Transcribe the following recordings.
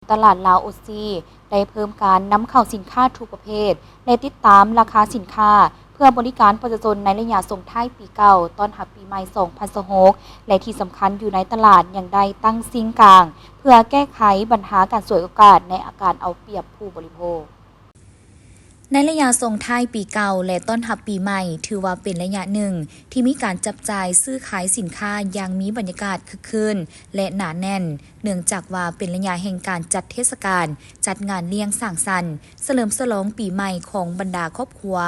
ຕະຫຼາດລາວໂອຊີ ໄດ້ເພີ່ມການນຳເຂົ້າສິນຄ້າທຸກປະເພດ ແລະ ຕິດຕາມລາຄາສິນຄ້າ ເພື່ອບໍລິການປະຊາຊົນໃນໄລຍະສົ່ງທ້າຍປີເກົ່າ ຕ້ອນຮັບປີໃໝ່ສອງພັນຊາວຫົກ ແລະ ທີ່ສຳຄັນຢູ່ໃນຕະຫຼາດຍັງໄດ້ຕັ້ງຊິງກາງ ເພື່ອແກ້ໄຂບັນຫາການສວຍໂອກາດໃນອາການເອົາປຽບຜູ້ບໍລິໂພກ. ໃນໄລຍະສົ່ງທ້າຍປີເກົ່າ ແລະ ຕ້ອນຮັບປີໃໝ່ ຖືວ່າເປັນໄລຍະໜຶ່ງທີ່ມີການຈັບຈ່າຍຊື້ຂາຍສິນຄ້າຢ່າງມີບັນຍາກາດຄຶກຄື້ນ ແລະ ໜາແໜ້ນ, ເນື່ອງຈາກວ່າເປັນໄລຍະແຫ່ງການຈັດເທດສະການ, ຈັດງານລ້ຽງສັງສັນ, ສະເຫຼີມສະຫຼອງປີໃໝ່ຂອງບັນດາຄອບຄົວ,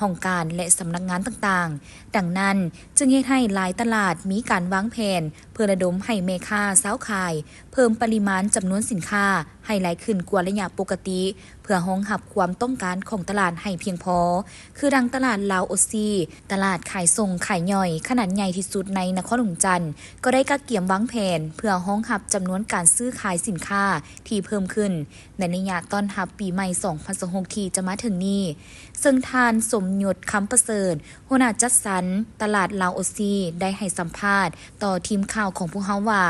ຫ້ອງການ ແລະ ສຳນັກງານຕ່າງໆ. ດັ່ງນັ້ນ, ຈຶ່ງເຮັດໃຫ້ຫຼາຍຕະຫຼາດມີການວາງແຜນເພື່ອລະດົມໃຫ້ແມ່ຄ້າຊາວຂາຍ ເພີ່ມປະລິມານຈຳນວນສິນຄ້າໃຫ້ຫຼາຍຂຶ້ນກວ່າໄລຍະປົກກະຕິ ເພື່ອຮອງຮັບຄວາມຕ້ອງການຂອງຕະຫຼາດໃຫ້ພຽງພໍ, ຄືດັ່ງຕະຫຼາດລາວໂອຊີ, ຕະຫຼາດຂາຍສົ່ງຂາຍຍ່ອຍຂະໜາດໃຫຍ່ທີ່ສຸດໃນນະຄອນຫຼວງຈັນ ກໍໄດ້ກະກຽມວາງແຜນເພື່ອຮອງຮັບຈຳນວນການຊື້ຂາຍສິນຄ້າທີ່ເພີ່ມຂຶ້ນໃນໄລຍະຕ້ອນຮັບປີໃໝ່ສອງພັນຊາວຫົກທີ່ຈະມາເຖິງນີ້, ເຊິ່ງທ່ານ ສົມຍົດ ຄຳປະເສີດ, ຫົວໜ້າຈັດສັນຕະຫຼາດລາວໂອຊີ ໄດ້ໃຫ້ສຳພາດຕໍ່ທີມຂ່າວຂອງພວກເຮົາວ່າ,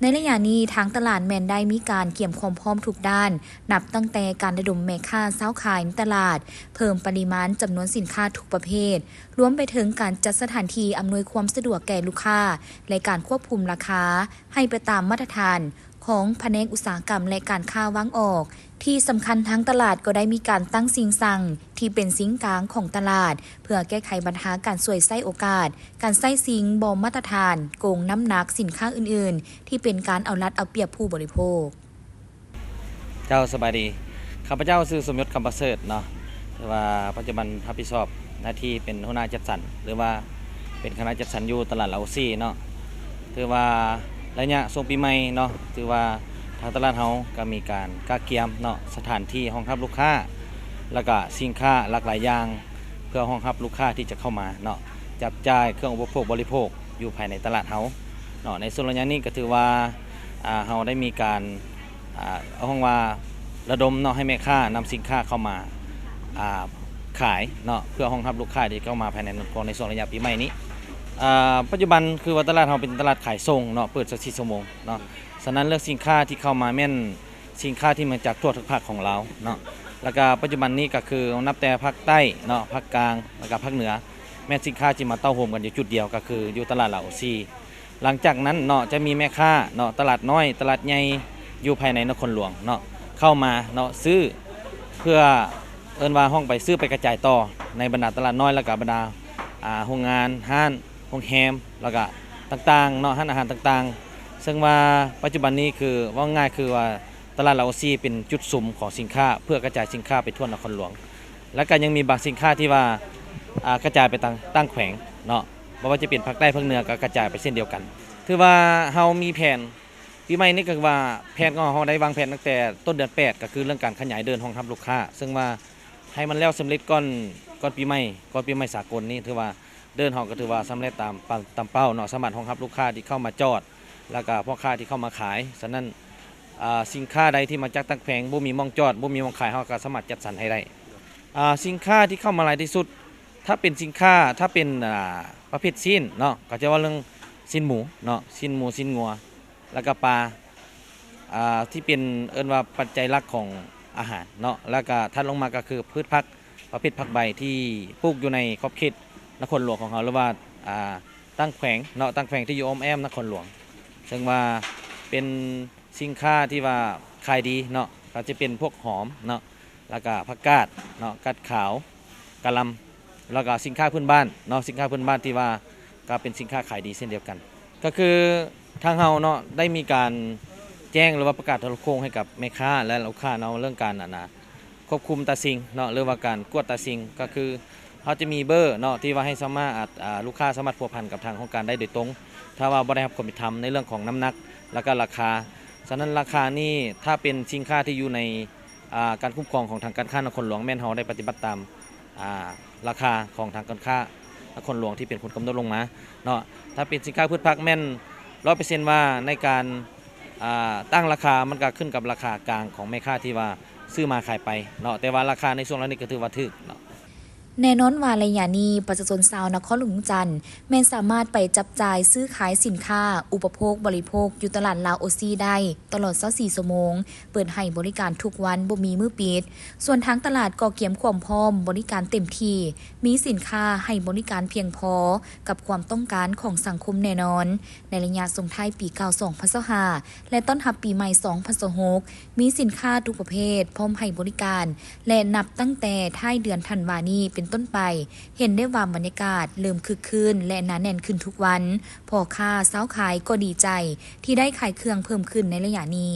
ໃນໄລຍະນີ້ທາງຕະຫຼາດແມ່ນໄດ້ມີການກຽມຄວາມພ້ອມທຸກດ້ານ, ນັບຕັ້ງແຕ່ການລະດົມແມ່ຄ້າຊາວຂາຍໃນຕະຫຼາດ, ເພີ່ມປະລິມານຈຳນວນສິນຄ້າທຸກປະເພດ, ລວມໄປເຖິງການຈັດສະຖານທີ່ອຳນວຍຄວາມສະດວກແກ່ລູກຄ້າ ແລະ ການຄວບຄຸມລາຄາໃຫ້ໄປຕາມມາດຕະຖານຂອງພະແນກອຸດສາຫະກຳ ແລະ ການຄ້າວາງອອກ. ທີ່ສຳຄັນ, ທາງຕະຫຼາດກໍໄດ້ມີການຕັ້ງຊິງສັງທີ່ເປັນຊິງກາງຂອງຕະຫຼາດ ເພື່ອແກ້ໄຂບັນຫາການສວຍໃຊ້ໂອກາດ, ການໃຊ້ຊິງບໍ່ມາດຕະຖານ, ໂກງນ້ຳໜັກສິນຄ້າອື່ນໆ ທີ່ເປັນການເອົາລັດເອົາປຽບຜູ້ບໍລິໂພກ. ເຈົ້າ ສະບາຍດີ. ຂ້າພະເຈົ້າຊື່ ສົມຍົດ ຄຳປະເສີດເນາະ, ຖືວ່າປັດຈຸບັນຮັບຜິດຊອບໜ້າທີ່ເປັນຫົວໜ້າຈັດສັນ ຫຼືວ່າເປັນຄະນະຈັດສັນຢູ່ຕະຫຼາດລາວໂອຊີເນາະ. ຖືວ່າໄລຍະຊ່ວງປີໃໝ່ເນາະ, ຖືວ່າທາງຕະຫຼາດເຮົາກໍມີການກະກຽມເນາະ, ສະຖານທີ່ຮອງຮັບລູກຄ້າ ແລ້ວກະສິນຄ້າຫຼາກຫຼາຍຢ່າງ ເພື່ອຮອງຮັບລູກຄ້າທີ່ຈະເຂົ້າມາເນາະ, ຈັບຈ່າຍເຄື່ອງອຸປະໂພກບໍລິໂພກຢູ່ພາຍໃນຕະຫຼາດເຮົາເນາະ. ໃນຊ່ວງໄລຍະນີ້ກໍຖືວ່າ ອ່າ ເຮົາໄດ້ມີການ ອ່າ ເຮົາຮ້ອງວ່າລະດົມເນາະ ໃຫ້ແມ່ຄ້ານຳສິນຄ້າເຂົ້າມາ ອ່າ ຂາຍເນາະ ເພື່ອຮອງຮັບລູກຄ້າທີ່ເຂົ້າມາພາຍໃນນະຄອນໃນຊ່ວງໄລຍະປີໃໝ່ນີ້. ອ່າ ປັດຈຸບັນຄືວ່າຕະຫຼາດເຮົາເປັນຕະຫຼາດຂາຍສົ່ງເນາະ, ເປີດຊາວສີ່ຊົ່ວໂມງເນາະ, ສະນັ້ນເລື່ອງສິນຄ້າທີ່ເຂົ້າມາແມ່ນສິນຄ້າທີ່ມາຈາກທົ່ວທຸກພາກຂອງລາວເນາະ. ແລ້ວກະປັດຈຸບັນນີ້ກໍຄືນັບແຕ່ພາກໃຕ້ເນາະ, ພາກກາງ ແລ້ວກະພາກເໜືອ ແມ່ນສິນຄ້າທີ່ມາເຕົ້າໂຮມກັນຢູ່ຈຸດດຽວ ກໍຄືຢູ່ຕະຫຼາດລາວໂອຊີ. ຫຼັງຈາກນັ້ນເນາະ ຈະມີແມ່ຄ້າເນາະ ຕະຫຼາດນ້ອຍ ຕະຫຼາດໃຫຍ່ ຢູ່ພາຍໃນນະຄອນຫຼວງເນາະ ເຂົ້າມາເນາະ ຊື້ ເພື່ອເອີ້ນວ່າຮ້ອງໄປ ຊື້ໄປກະຈາຍຕໍ່ໃນບັນດາຕະຫຼາດນ້ອຍ ແລ້ວກະບັນດາ ອ່າ ໂຮງງານ ຮ້ານ ໂຮງແຮມ ແລ້ວກະຕ່າງໆເນາະ ຮ້ານອາຫານຕ່າງໆ. ເຊິ່ງວ່າປັດຈຸບັນນີ້ຄື ເວົ້າງ່າຍຄືວ່າ ຕະຫຼາດລາວໂອຊີເປັນຈຸດສຸມຂອງສິນຄ້າ ເພື່ອກະຈາຍສິນຄ້າໄປທົ່ວນະຄອນຫຼວງ. ແລ້ວກໍຍັງມີບາງສິນຄ້າທີ່ວ່າ ອ່າ ກະຈາຍໄປຕ່າງ ຕ່າງແຂວງເນາະ, ບໍ່ວ່າຈະເປັນພາກໃຕ້ພາກເໜືອກໍກະຈາຍໄປເຊັ່ນດຽວກັນ. ຖືວ່າເຮົາມີແຜນ ປີໃໝ່ນີ້ກໍຄືວ່າແຜນຂອງເຮົາ ເຮົາໄດ້ວາງແຜນຕັ້ງແຕ່ຕົ້ນເດືອນແປດ ກໍຄືເລື່ອງການຂະຫຍາຍເດີ່ນຮອງຮັບລູກຄ້າ, ເຊິ່ງວ່າໃຫ້ມັນແລ້ວສຳເລັດກ່ອນ ກ່ອນປີໃໝ່ ກ່ອນປີໃໝ່ສາກົນນີ້ ຖືວ່າເດີ່ນເຮົາກໍຖືວ່າສຳເລັດຕາມ ຕາມ ຕາມເປົ້າເນາະ, ສາມາດຮອງຮັບລູກຄ້າທີ່ເຂົ້າມາຈອດ ແລ້ວກໍພໍ່ຄ້າທີ່ເຂົ້າມາຂາຍ. ສະນັ້ນ ອ່າ ສິນຄ້າໃດທີ່ມາຈາກຕ່າງແຂວງ ບໍ່ມີໝ່ອງຈອດ ບໍ່ມີໝ່ອງຂາຍ ເຮົາກໍສາມາດຈັດສັນໃຫ້ໄດ້. ອ່າ ສິນຄ້າທີ່ເຂົ້າມາຫຼາຍທີ່ສຸດ ຖ້າເປັນສິນຄ້າ ຖ້າເປັນ ອ່າ ປະເພດຊີ້ນເນາະ ກໍຈະເວົ້າເລື່ອງຊີ້ນໝູເນາະ, ຊີ້ນໝູ ຊີ້ນງົວ ແລ້ວກໍປາ ອ່າ ທີ່ເປັນ ເອີ້ນວ່າປັດໄຈຫຼັກຂອງອາຫານເນາະ, ແລ້ວກໍຖັດລົງມາກໍຄືພືດຜັກ ປະເພດຜັກໃບທີ່ປູກຢູ່ໃນຂອບເຂດນະຄອນຫຼວງຂອງເຮົາ ຫຼືວ່າ ອ່າ ຕ່າງແຂວງເນາະ, ຕ່າງແຂວງທີ່ຢູ່ອ້ອມແອ້ມນະຄອນຫຼວງ, ເຊິ່ງວ່າເປັນ ສິນຄ້າທີ່ວ່າຂາຍດີເນາະ ກໍຈະເປັນພວກຫອມເນາະ ແລ້ວກະຜັກກາດເນາະ, ກາດຂາວ, ກະຫຼ່ຳ ແລ້ວກະສິນຄ້າພື້ນບ້ານເນາະ, ສິນຄ້າພື້ນບ້ານທີ່ວ່າກໍເປັນສິນຄ້າຂາຍດີເຊັ່ນດຽວກັນ. ກໍຄືທາງເຮົາເນາະ ໄດ້ມີການແຈ້ງ ຫຼືວ່າປະກາດໂທລະໂຄ່ງໃຫ້ກັບແມ່ຄ້າ ແລະ ລູກຄ້າເນາະ ເລື່ອງການ ອັນນ່າ ຄວບຄຸມຕາຊິງເນາະ ຫຼືວ່າການກວດຕາຊິງ ກໍຄື ເຮົາຈະມີເບີເນາະ ທີ່ວ່າໃຫ້ສາມາດ ອາ ລູກຄ້າສາມາດພົວພັນກັບທາງຫ້ອງການໄດ້ໂດຍຕົງ ຖ້າວ່າບໍ່ໄດ້ຮັບຄວາມເປັນທຳໃນເລື່ອງຂອງນ້ຳໜັກ ແລ້ວກະລາຄາ. ສະນັ້ນລາຄານີ້ ຖ້າເປັນສິນຄ້າທີ່ຢູ່ໃນ ອາ ການຄຸ້ມຄອງຂອງທາງການຄ້ານະຄອນຫຼວງ ແມ່ນເຮົາໄດ້ປະຕິບັດຕາມ ອາ ລາຄາຂອງທາງການຄ້ານະຄອນຫຼວງທີ່ເປັນຄົນກຳນົດລົງມາເນາະ. ຖ້າເປັນສິນຄ້າພືດຜັກແມ່ນຮ້ອຍເປີເຊັນວ່າໃນການ ອາ ຕັ້ງລາຄາ ມັນກະຂຶ້ນກັບລາຄາກາງຂອງແມ່ຄ້າທີ່ວ່າຊື້ມາຂາຍໄປເນາະ, ແຕ່ວ່າລາຄາໃນຊ່ວງລະນີ້ກະຖືວ່າຖືກເນາະ. ແນ່ນອນວ່າໄລຍະນີ້ ປະຊາຊົນຊາວນະຄອນຫຼວງວຽງຈັນ ແມ່ນສາມາດໄປຈັບຈ່າຍຊື້ຂາຍສິນຄ້າອຸປະໂພກບໍລິໂພກຢູ່ຕະຫຼາດລາວໂອຊີໄດ້ຕະຫຼອດຊາວສີ່ຊົ່ວໂມງ, ເປີດໃຫ້ບໍລິການທຸກວັນ ບໍ່ມີມື້ປິດ. ສ່ວນທາງຕະຫຼາດກໍກຽມຄວາມພ້ອມບໍລິການເຕັມທີ່, ມີສິນຄ້າໃຫ້ບໍລິການພຽງພໍກັບຄວາມຕ້ອງການຂອງສັງຄົມແນ່ນອນ. ໃນໄລຍະສົ່ງທ້າຍປີເກົ່າສອງພັນຊາວຫ້າ ແລະ ຕ້ອນຮັບປີໃໝ່ສອງພັນຊາວຫົກ ມີສິນຄ້າທຸກປະເພດພ້ອມໃຫ້ບໍລິການ ແລະ ນັບຕັ້ງແຕ່ທ້າຍເດືອນທັນວານີ້ເປັນຕົ້ນໄປ ເຫັນໄດ້ວ່າບັນຍາກາດເລີ່ມຄຶກຄື້ນ ແລະ ໜາແໜ້ນຂຶ້ນທຸກວັນ. ພໍ່ຄ້າຊາວຂາຍກໍດີໃຈທີ່ໄດ້ຂາຍເຄື່ອງເພີ່ມຂຶ້ນໃນໄລຍະນີ້.